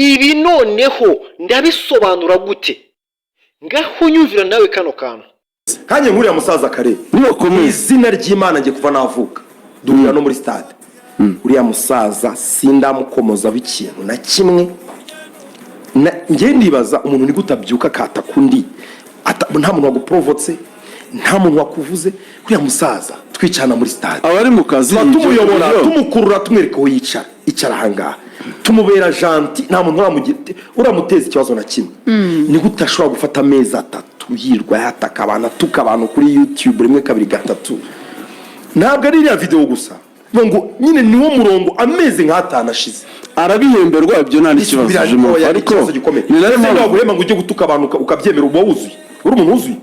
Ibi noneho ndabisobanura gute? Ngaho nyumvira nawe kano kantu. Kanjye nkuriya musaza kare. Nibakomeze. Izina ry'Imana, njye kuva navuka duhurira no muri stade, uriya musaza sindamukomozaho ikintu na kimwe. Njye ndibaza umuntu ni gute abyuka akataka undi, nta muntu waguporovotse, nta muntu wakuvuze. Uriya musaza twicana muri stade, abari mu kazi, tuba tumuyobora, tumukurura, tumwereka aho yicara, icara ahangaha, tumubera gentil, nta muntu uramuteza ikibazo na kimwe. Ni gute ashobora gufata amezi 3 yirwa yataka abantu, atuka abantu kuri YouTube rimwe, kabiri, gatatu? Ntabwo ari iriya videwo gusa. Bivuga ngo nyine niwo murongo amezi nk'atanu ashize. Arabihemberwa, ibyo nta n'ikibazo. Biriya Jimo, oya, ni ariko ikibazo gikomeye. ni nayo Ese mpamvu waguhemba ngo ujye gutuka abantu ukabyemera, uba wuzuye, uri umuntu wuzuye?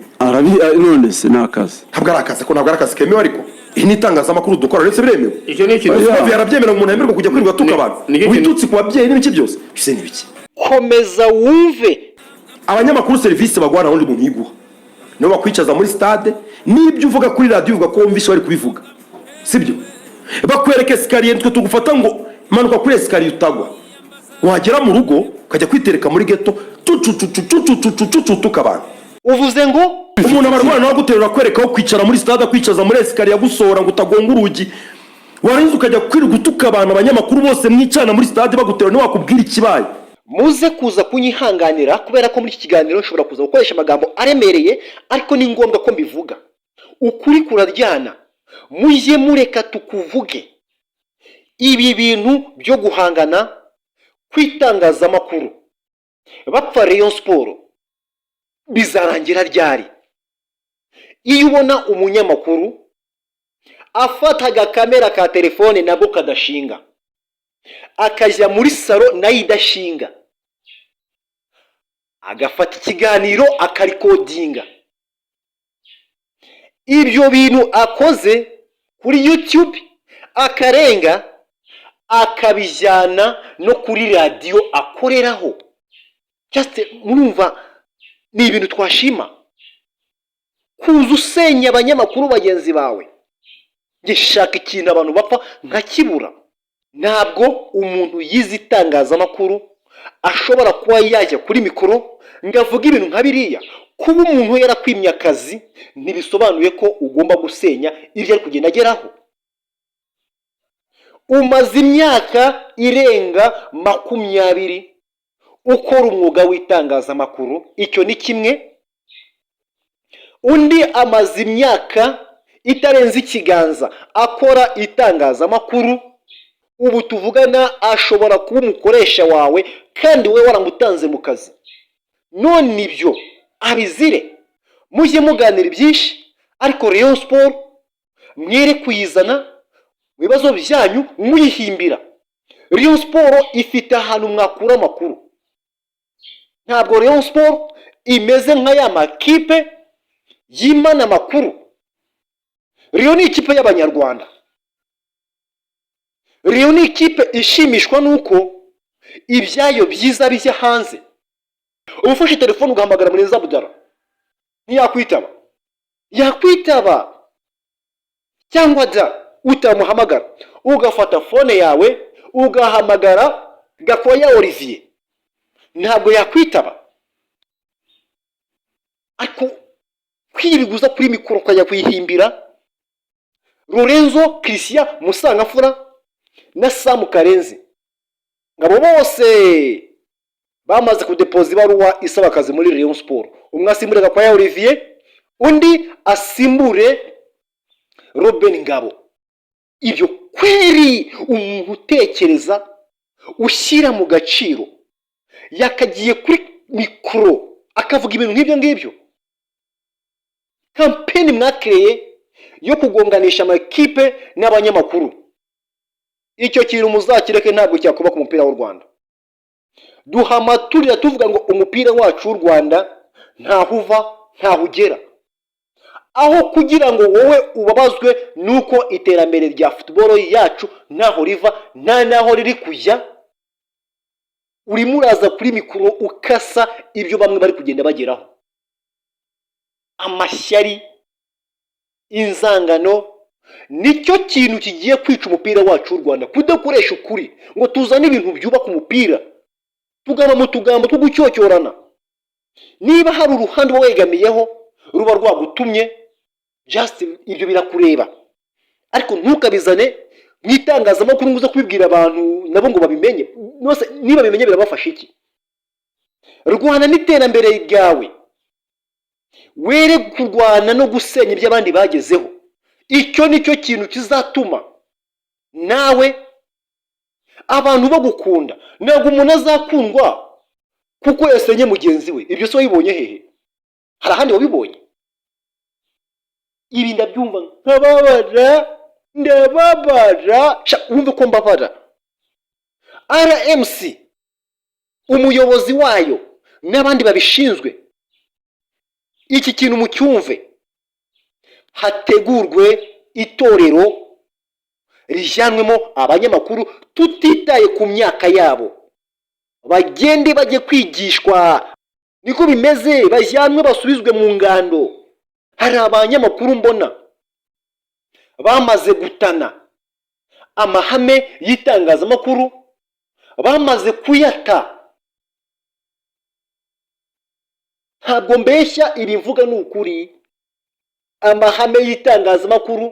None se ni akazi? Ntabwo ari akazi ko, ntabwo ari akazi kemewe, ariko iyi ni itangazamakuru dukora, ndetse biremewe. Icyo ni ikintu. Oya. Mpamvu yarabyemera ngo umuntu yemererwe kujya kwirirwa atuka abantu, nicyo kintu- witutsi ku babyeyi n'ibiki byose, bise ni ibiki? Komeza wumve. Abanyamakuru serivisi baguha nta wundi muntu uyiguha, nibo bakwicaza muri stade, n'ibyo uvuga kuri radiyo uvuga ko wumvishe bari kubivuga, sibyo? Bakwereka escalier, twe tugufata ngo manuka kuri escalier utagwa, wagera mu rugo ukajya kwitereka muri ghetto tucucucucucucucucutuka abantu. Uvuze ngo? Umuntu aba arwana nawe aguterura, akwereka aho kwicara muri stade, akwicaza muri escalier, agusohora ngo utagonga urugi, warangiza ukajya kwirirwa utuka abantu. Abanyamakuru bose mwicana muri stade baguterura, ntiwakubwira ikibaye. Muze kuza kunyihanganira kubera ko muri iki kiganiro nshobora kuza gukoresha amagambo aremereye, ariko ni ngombwa ko mbivuga. Ukuri kuraryana, mujye mureka tukuvuge. Ibi bintu byo guhangana kw'itangazamakuru bapfa Rayon Sport bizarangira ryari? Iyo ubona umunyamakuru afata agakamera ka telefone nabwo kadashinga, akajya muri salon nayo idashinga, agafata ikiganiro akarikodinga, ibyo bintu akoze kuri YouTube akarenga akabijyana no kuri radiyo akoreraho, just murumva ni ibintu twashima? Kuza usenya abanyamakuru bagenzi bawe, ngishaka ikintu abantu bapfa nkakibura. Ntabwo umuntu yize itangazamakuru ashobora kuba yajya kuri mikoro ngo avuge ibintu nka biriya. Kuba umuntu yarakwimye akazi ntibisobanuye ko ugomba gusenya ibyo ari kugenda ageraho. Umaze imyaka irenga 20 ukora umwuga w'itangazamakuru, icyo ni kimwe. Undi amaze imyaka itarenze ikiganza akora itangazamakuru. Ubu tuvugana ashobora kuba umukoresha wawe kandi we waramutanze mu kazi. None ibyo abizire? Mujye muganira byinshi, ariko Rayon Sport mwere kuyizana mu bibazo byanyu muyihimbira. Rayon Sport ifite ahantu mwakura amakuru. Ntabwo Rayon Sport imeze nka ya makipe yimana amakuru. Rayon ni ikipe y'Abanyarwanda. Rayon ni ikipe ishimishwa n'uko ibyayo byiza bijya hanze. Uba ufashe telefone ugahamagara Murenzi Abdallah, ntiyakwitaba. Yakwitaba cyangwa da utamuhamagara, ugafata phone yawe ugahamagara Gakwaya Olivier, ntabwo yakwitaba. Ariko kwiriguza kuri mikoro ukajya kuyihimbira Lorenzo Christian Musangamfura na Samu Karenzi, ngabo bose bamaze kudepoza ibaruwa isaba akazi muri Rayon Sport, umwe asimbure Gakwaya Olivier, undi asimbure Robin Ngabo. Ibyo kweri, umuntu utekereza ushyira mu gaciro yakagiye kuri mikoro akavuga ibintu nk'ibyo ngibyo? Campaign mwakereye yo kugonganisha amakipe n'abanyamakuru, icyo kintu muzakireke, ntabwo cyakubaka umupira w'u Rwanda. Duhama turira tuvuga ngo umupira wacu w'u Rwanda ntaho uva, ntaho ugera. Aho kugira ngo wowe ubabazwe n'uko iterambere rya football yacu ntaho riva, nta n'aho riri kujya, urimo uraza kuri mikoro ukasa ibyo bamwe bari kugenda bageraho. Amashyari, inzangano, nicyo kintu kigiye kwica umupira wacu w'u Rwanda. Kudakoresha ukuri ngo tuzane ibintu byubaka umupira. Tugaba mu tugambo two gucyocyorana. Niba hari uruhande uba wegamiyeho ruba rwagutumye, just ibyo birakureba, ariko ntukabizane mu itangazamakuru ngo uze kubibwira abantu nabo ngo babimenye. Nose niba bimenye birabafasha iki? Rwana n'iterambere ryawe, were kurwana no gusenya ibyo abandi bagezeho. Icyo ni cyo kintu kizatuma nawe abantu bagukunda. Ntabwo umuntu azakundwa kuko yasenye mugenzi we. Ibyo se wabibonye hehe? Hari ahandi wabibonye? Ibi ndabyumva nkababara, ndababara. Sha, wumve ko mbabara. RMC, umuyobozi wayo n'abandi babishinzwe, iki kintu mucyumve. Hategurwe itorero rijyanwemo abanyamakuru tutitaye ku myaka yabo, bagende bajye kwigishwa. Niko bimeze, bajyanwe basubizwe mu ngando. Hari abanyamakuru mbona bamaze gutana amahame y'itangazamakuru, bamaze kuyata. Ntabwo mbeshya, ibi mvuga ni ukuri. Amahame y'itangazamakuru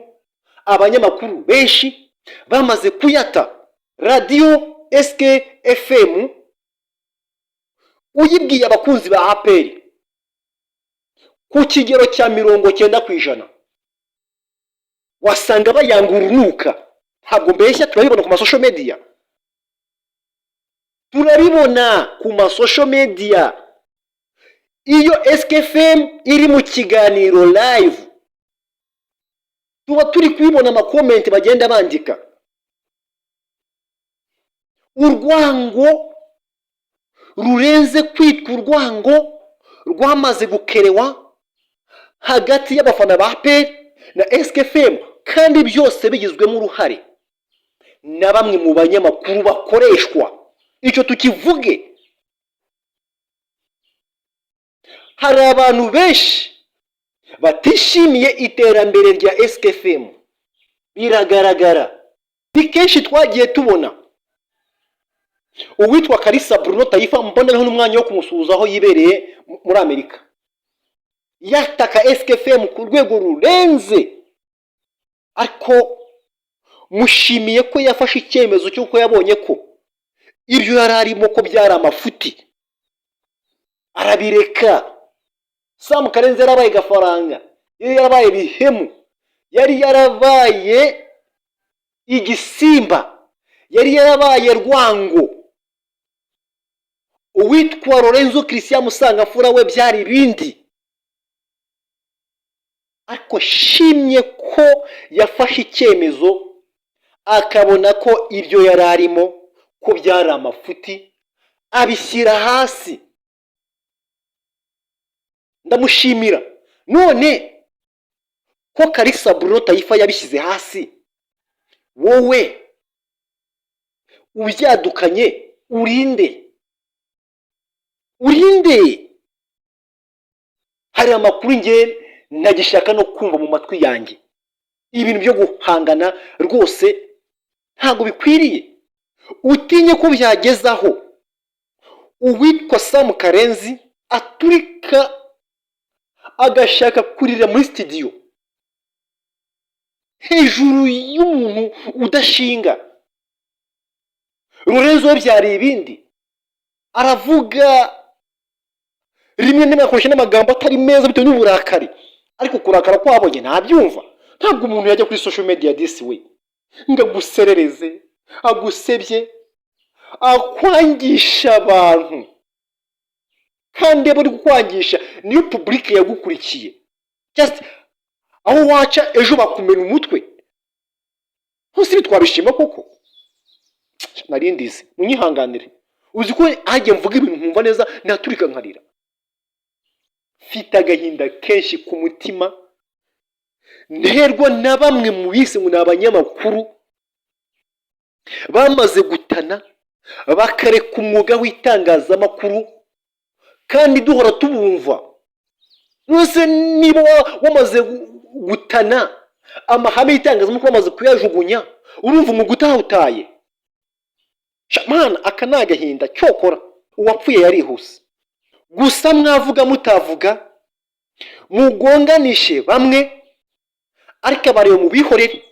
abanyamakuru benshi bamaze kuyata. Radiyo SK FM uyibwiye abakunzi ba APR ku kigero cya 90% wasanga bayanga urunuka. Ntabwo mbeshya, turabibona ku ma social media, turabibona ku ma social media. Iyo SKFM iri mu kiganiro live, tuba turi kubibona, ama comments bagenda bandika, urwango rurenze kwitwa urwango rwamaze gukerewa hagati y'abafana ba APR na SKFM, kandi byose bigizwemo uruhare na bamwe mu banyamakuru bakoreshwa. Icyo tukivuge. Hari abantu benshi batishimiye iterambere rya SKFM, biragaragara. Ni kenshi twagiye tubona uwitwa Kalisa Bruno Taifa, mbonereho n'umwanya wo kumusuhuza aho yibereye muri Amerika, yataka SKFM ku rwego rurenze, ariko mushimiye ko yafashe icyemezo cy'uko yabonye ko ibyo yari arimo ko byari amafuti, arabireka. Sam Karenzi yarabaye gafaranga, yari yarabaye bihemu, yari yarabaye igisimba, yari yarabaye rwango. Uwitwa Lorenzo Christian Musangamfura we byari ibindi, ariko shimye ko yafashe icyemezo akabona ko ibyo yari arimo ko byari amafuti, abishyira hasi. Ndamushimira. None ko Kalisa Bruno Taifa yabishyize hasi, wowe ubyadukanye urinde, urinde? Hari amakuru nge ntagishaka no kumva mu matwi yanjye. Ibintu byo guhangana rwose ntabwo bikwiriye. Utinye ko byagezaho uwitwa Sam Karenzi aturika agashaka kurira muri studio hejuru y'umuntu udashinga. Lorenzo we byari ibindi, aravuga rimwe na rimwe akoresha n'amagambo atari meza bitewe n'uburakari, ariko kurakara kwabonye ntabyumva. Ntabwo umuntu yajya kuri social media disi we ngo aguserereze, agusebye, akwangisha abantu, kandi abo ari kukwangisha niyo public yagukurikiye. Just aho waca ejo bakumena umutwe hose. Ibi twabishima koko? Narindize, munyihanganire. Uzi ko hagiye mvuga ibintu nkumva neza naturika nkarira. Mfite agahinda kenshi ku mutima nterwa na bamwe mu bise ngo ni abanyamakuru bamaze gutana, bakareka umwuga w'itangazamakuru, kandi duhora tubumva. Nose niba wamaze gutana amahame y'itangazamakuru, wamaze kuyajugunya, urumva umwuga utawutaye? Mana, aka ni agahinda. Cyokora Uwapfuye yarihuse. Gusa mwavuga mutavuga, mugonganishe bamwe, ariko abareba mubihorere.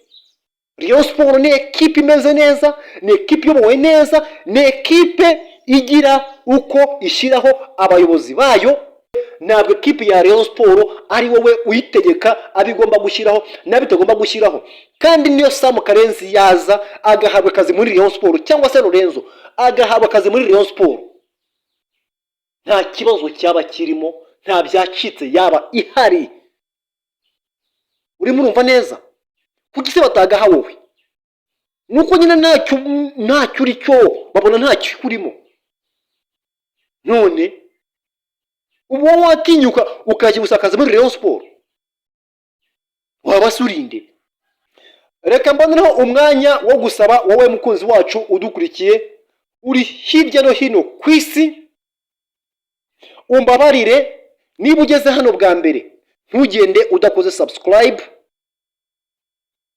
Rayon Sport ni ekipe imeze neza, ni ekipe iyobowe neza, ni ekipe igira uko ishyiraho abayobozi bayo. Ntabwo ekipe ya Rayon Sport ari wowe uyitegeka abo igomba gushyiraho n'abo itagomba gushyiraho. Kandi niyo Sam Karenzi yaza agahabwa akazi muri Rayon Sport, cyangwa se Lorenzo agahabwa akazi muri Rayon Sport, nta kibazo cyaba kirimo, nta byacitse yaba ihari. Urimo urumva neza? Kuki se batagaha wowe? Nuko nyine ntacyo uri cyo, babona ntacyo urimo. None ubu wowe watinyuka ukajya gusakaza muri Rayon Sport, waba se urinde? Reka mbonereho umwanya wo gusaba wowe mukunzi wacu udukurikiye uri hirya no hino ku isi, umbabarire, niba ugeze hano bwa mbere, ntugende udakoze subscribe,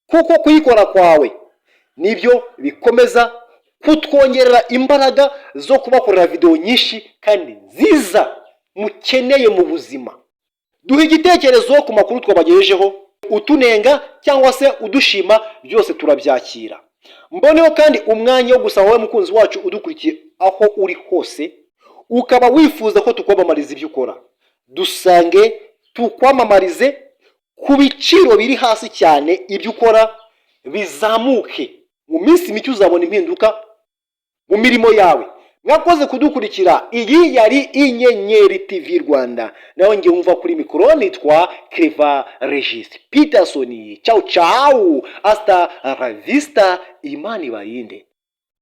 kuko kuyikora kwawe nibyo bikomeza kutwongerera imbaraga zo kubakorera videwo nyinshi kandi nziza mukeneye mu buzima. Duha igitekerezo ku makuru twabagejejeho, utunenga cyangwa se udushima, byose turabyakira. Mboneho kandi umwanya wo gusaba wowe mukunzi wacu udukurikiye aho uri hose, ukaba wifuza ko tukwamamariza ibyo ukora, dusange tukwamamarize ku biciro biri hasi cyane, ibyo ukora bizamuke. Mu minsi mike uzabona impinduka mu mirimo yawe. Mwakoze kudukurikira. Iyi yari Inyenyeri TV Rwanda, nawe ngiye wumva kuri mikoro nitwa Clever Regis Peterson. Ciao ciao, hasta la vista, Imana ibarinde.